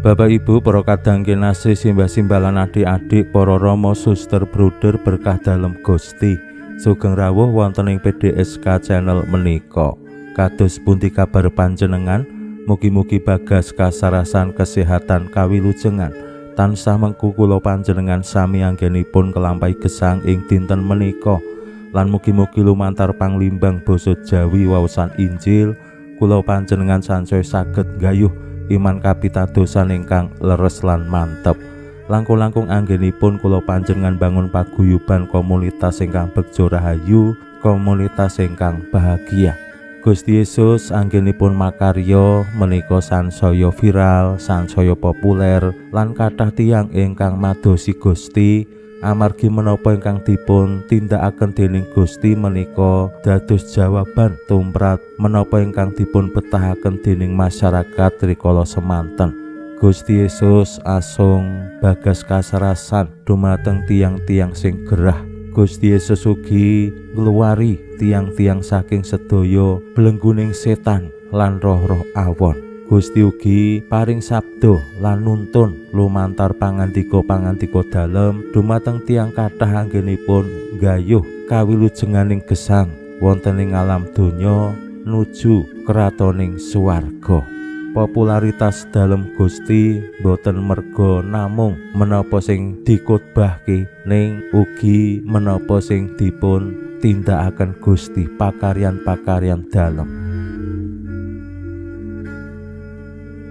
Bapak Ibu, para kadang kinasih, simbah-simbah lan adik-adik, para rama, suster, bruder berkah dalem Gusti. Sugeng rawuh wonten ing PDSK channel menika. Kados pundi kabar panjenengan? Mugi-mugi bagas kasarasan kesehatan kawilujengan. Tansah mengku kula panjenengan sami anggenipun kelampahi gesang ing dinten menika. Lan mugi-mugi lumantar panglimbang basa Jawi waosan Injil kula panjenengan sansaya saged nggayuh iman kapitadosan ingkang leres lan mantep. Langkung-langkung anggenipun kula panjenengan bangun paguyuban komunitas ingkang begjo rahayu, komunitas ingkang bahagia. Gusti Yesus anggenipun makarya menika sansaya viral, sansaya populer lan kathah tiyang ingkang madosi Gusti amargi menapa ingkang dipun tindakaken dening Gusti menika dados jawaban tumrap menapa ingkang dipun betahaken dening masyarakat rikala semanten. Gusti Yesus asung bagas kasarasan dumateng tiyang-tiyang sing gerah. Gusti Yesus ugi ngluwari tiyang-tiyang saking sedaya blengguning setan lan roh-roh awon. Gusti ugi paring sabda lan nuntun lumantar pangandika-pangandika dalem dumateng tiyang kathah anggenipun nggayuh kawilujenganing gesang wonten ing alam donya nuju kratoning swarga. Popularitas dalem Gusti boten merga namung menapa sing dikotbahke, ning ugi menapa sing dipun tindakaken Gusti pakaryan-pakaryan dalem.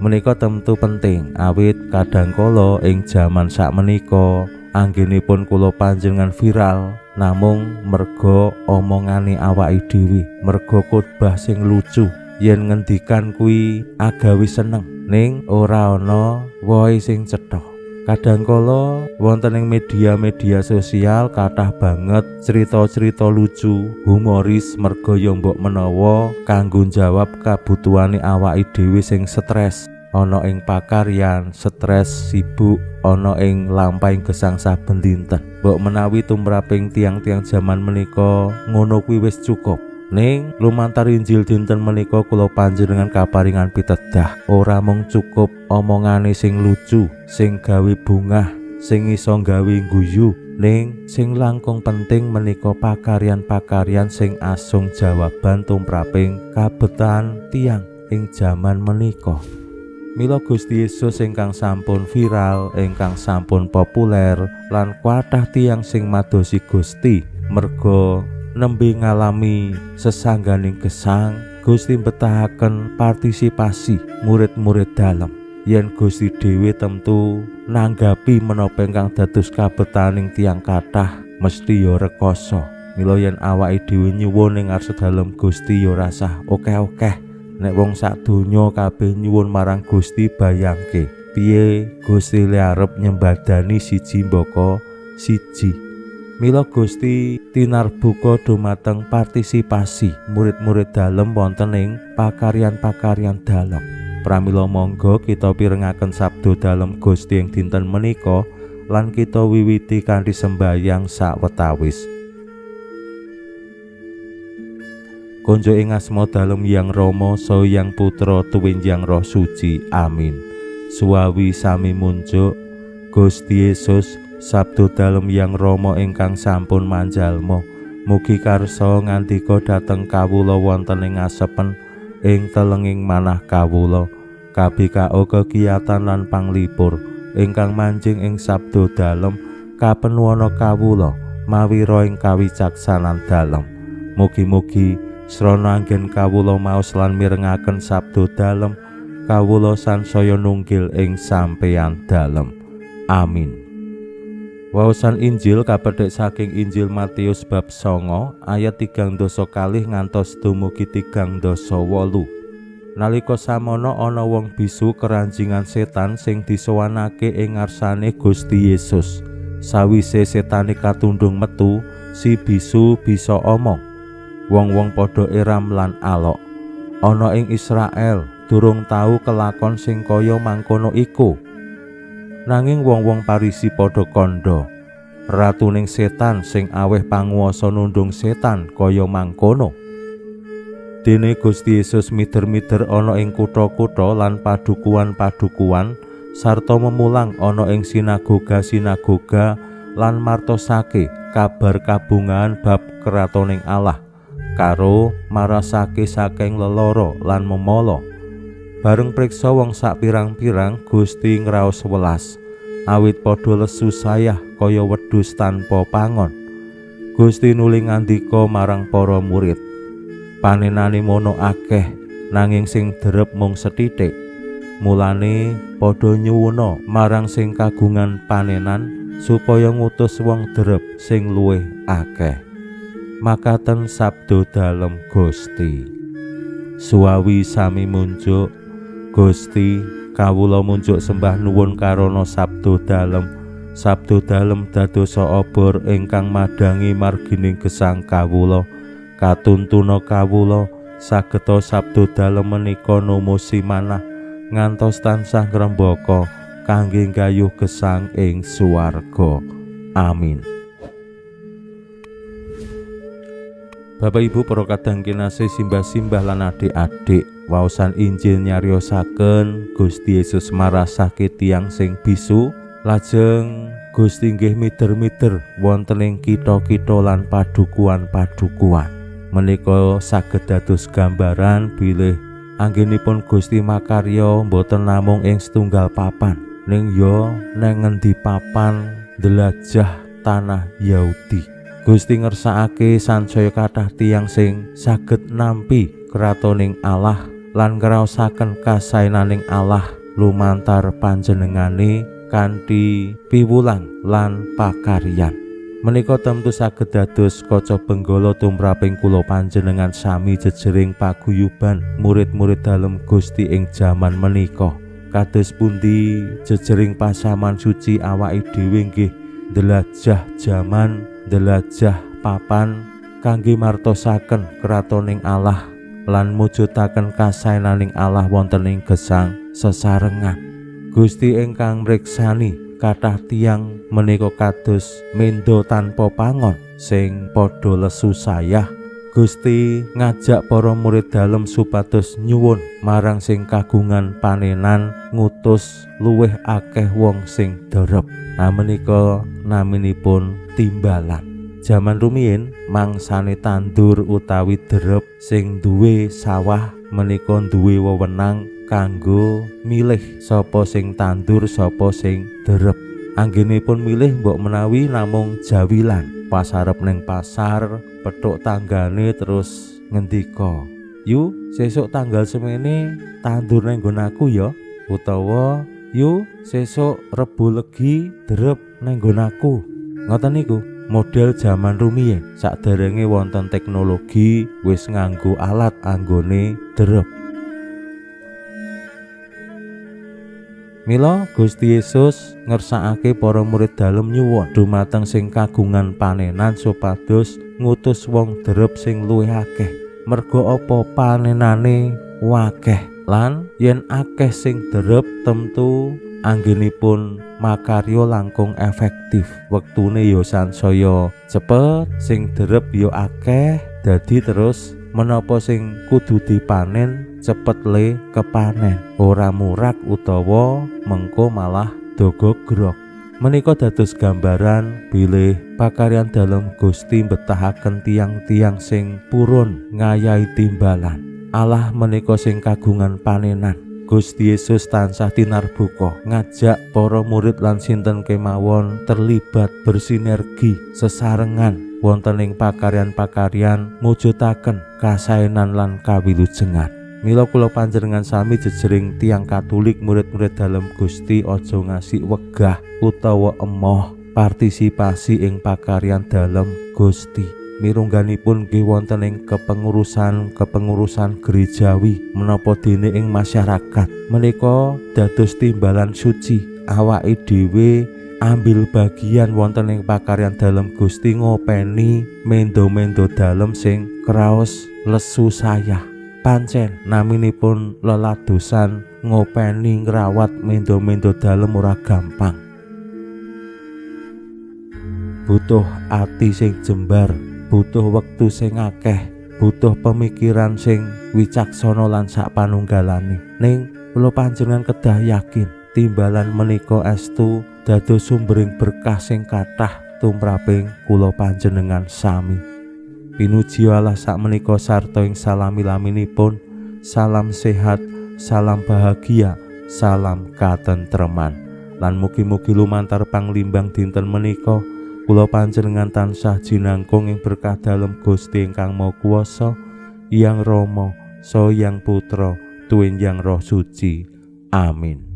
Menika tentu penting awit kadangkala ing jaman sakmenika anggenipun kula panjenengan viral namung merga omongane awake dhewe, merga khotbah sing lucu yen ngendikan kuwi agawe seneng ning ora ana wohe sing cetha. Kadangkala wonten ing media-media sosial kathah banget cerita-cerita lucu, humoris merga ya mbok menawa kanggo jawab kabutuhane awake dhewe sing stres, ana ing pakaryan, stres, sibuk, ana ing lampahing gesang saben dinten. Mbok menawi tumraping tiang-tiang jaman menika ngono kuwi wis cukup. Ning lumantar Injil dinten menika kula panjenengan kaparingan pitedah, ora mung cukup omongane sing lucu, sing gawe bungah, sing iso gawe guyu, ning sing langkung penting menika pakaryan-pakaryan sing asung jawaban tumraping kabetan tiyang ing jaman menika. Mila Gusti Yesus ingkang sampun viral, ingkang sampun populer lan kathah tiyang sing madosi Gusti merga nembe ngalami sesangganing gesang, Gusti mbetahaken partisipasi murid-murid dalem. Yen Gusti dhewe tentu nanggapi menapa ingkang dados kabetaning tiyang kathah mesti ya rekoso. Mila yen awake dhewe nyuwun ing ngarsa dalem Gusti ya rasah okeh-okeh. Nek wong sak donya kabeh nyuwun marang Gusti, bayangke piye Gusti le arep nyembadani siji mbaka siji. Mila Gusti tinarbuka dumateng partisipasi murid-murid dalem wonten ing pakaryan-pakaryan dalem. Pramila monggo kita pirengaken sabda dalem Gusti ing dinten menika lan kita wiwiti kanthi sembayang sawetawis. Konjo ing asma dalem Yang Rama saha Yang Putra tuwin Yang Roh Suci. Amin. Suwawi sami munjuk Gusti Yesus, sabda dalem Yang Rama ingkang sampun manjalma, mugi karsa ngandika dhateng kawula wonten ing asepen ing telenging manah kawula. KBKO kegiatan lan panglipur ingkang manjing ing sabda dalem kapenuwana kawula mawira ing kawicaksanan dalem. Mugi-mugi srana anggen kawula maos lan mirengaken sabda dalem, kawula sansaya nunggil ing sampeyan dalem. Amin. Waosan Injil kapedhek saking Injil Matius bab 9 ayat 32 ngantos dumugi 38. Nalika samono ana wong bisu keranjingan setan sing disowanake ing ngarsane Gusti Yesus. Sawise setane katundhung metu, si bisu bisa omong. Wong-wong padha eram lan alok. Ana ing Israel durung tau kelakon sing kaya mangkono iku. Nanging wong-wong Parisi padha kandha, ratuning setan sing aweh panguwasa nundung setan kaya mangkono. Dene Gusti Yesus mider-mider ana ing kutha-kutha lan padukuhan-padukuhan sarta memulang ana ing sinagoga-sinagoga lan martosake kabar kabungahan bab kratoning Allah karo marasake saking lelara lan memala. Bareng priksa wong sak pirang-pirang, Gusti ngraos welas awit padha lesu sayah kaya wedhus tanpa pangon. Gusti nuli ngandika marang para murid, panenane mono akeh nanging sing derep mung sethithik. Mulane padha nyuwuna marang sing kagungan panenan supaya ngutus wong derep sing luwih akeh. Makaten sabdo dalem Gusti. Suwawi sami munjuk Gusti, kawula munjuk sembah nuwun karana sabdo dalem. Sabdo dalem dadosa obor ingkang madhangi margining gesang kawula. Katuntuna kawula sageta sabdo dalem menika numusi manah ngantos tansah ngrembaka kangge nggayuh gesang ing swarga. Amin. Bapak Ibu para kadang kinasih, simbah-simbah lan adik-adik, waosan Injil nyariosaken Gusti Yesus marasake tiyang sing bisu, lajeng Gusti nggih mider-mider wonten ing kitha-kitha lan padukuhan-padukuhan. Menika saged dados gambaran bilih anggenipun Gusti makarya mboten namung ing setunggal papan, ning ya neng ngendi papan ndelajah tanah Yahudi. Gusti ngersakake sansaya kathah tiyang sing saged nampi kratoning Allah lan ngraosaken kasaenaning Allah lumantar panjenengane kanthi piwulang lan pakaryan. Menika tentu saged dados kaca benggala tumraping kula panjenengan sami jejering paguyuban murid-murid dalem Gusti ing jaman menika. Kados pundi jejering pasaman suci awake dhewe nggih ndelajah jaman, ndelajah papan kangge martosaken kratoning Allah lan mujudaken kasaenaning Allah wonten ing gesang sesarengan. Gusti ingkang mriksani kathah tiyang menika kados mendo tanpa pangon sing padha lesu sayah. Gusti ngajak para murid dalem supados nyuwun marang sing kagungan panenan ngutus luwih akeh wong sing derep. Nah, menika naminipun timbalan. Jaman rumiyin mangsane tandur utawi derep sing duwe sawah menika duwe wewenang kanggo milih sapa sing tandur sapa sing derep. Anggenipun milih mbok menawi namung jawilan, pas arep ning pasar petuk tanggane terus ngendika, "Yu, sesuk tanggal semene tandur ning nggon aku ya," utawa "Yu, sesuk Rebo Legi derep ning nggon aku." Ngoten niku model jaman rumiyin saderenge wonten teknologi wis nganggo alat anggone derep. Mila Gusti Yesus ngersakake para murid dalem nyuwun dumateng sing kagungan panenan supados ngutus wong derep sing luwih akeh. Merga apa panenane wakeh lan yen akeh sing derep tentu anggenipun makarya langkung efektif. Wektune ya sansaya cepet, sing derep ya akeh, dadi terus menapa sing kudu dipanen cepet le kepanen, ora murak utawa mengko malah dogogrok. Menika dados gambaran bilih pakaryan dalem Gusti mbetahaken tiyang-tiyang sing purun ngayahi timbalan. Allah menika sing kagungan panenan. Gusti Yesus tansah tinarbuka ngajak para murid lan sinten kemawon terlibat bersinergi sesarengan wonten ing pakaryan-pakaryan mujudaken kasaenan lan kawilujengan. Mila kula panjenengan sami jejering tiyang Katolik murid-murid dalem Gusti aja ngasih wegah utawa emoh partisipasi ing pakaryan dalem Gusti. Mirungganipun nggih wonten ing kepengurusan gerejawi menapa dene ing masyarakat menika dados timbalan suci awake dhewe Ambil bagian wonten ing pakaryan dalem Gusti ngopeni mendo-mendo dalem sing kraos lesu sayah. Pancen naminipun leladosan ngopeni ngrawat mendo-mendo dalem ora gampang. Butuh ati sing jembar, butuh wektu sing akeh, butuh pemikiran sing wicaksana lan sak panunggalane. Ning kula panjenengan kedah yakin timbalan menika estu dados sumbering berkah sing kathah tumraping kula panjenengan sami. Pinuji Allah sakmenika sarta ing salami-laminipun. Salam sehat, salam bahagia, salam katentreman. Lan mugi-mugi lumantar panglimbang dinten menika kula panjenengan tansah jinangkung ing berkah dalem Gusti ingkang Maha Kuwasa, Hyang Rama, Saha Hyang Putra, tuwin Hyang Roh Suci. Amin.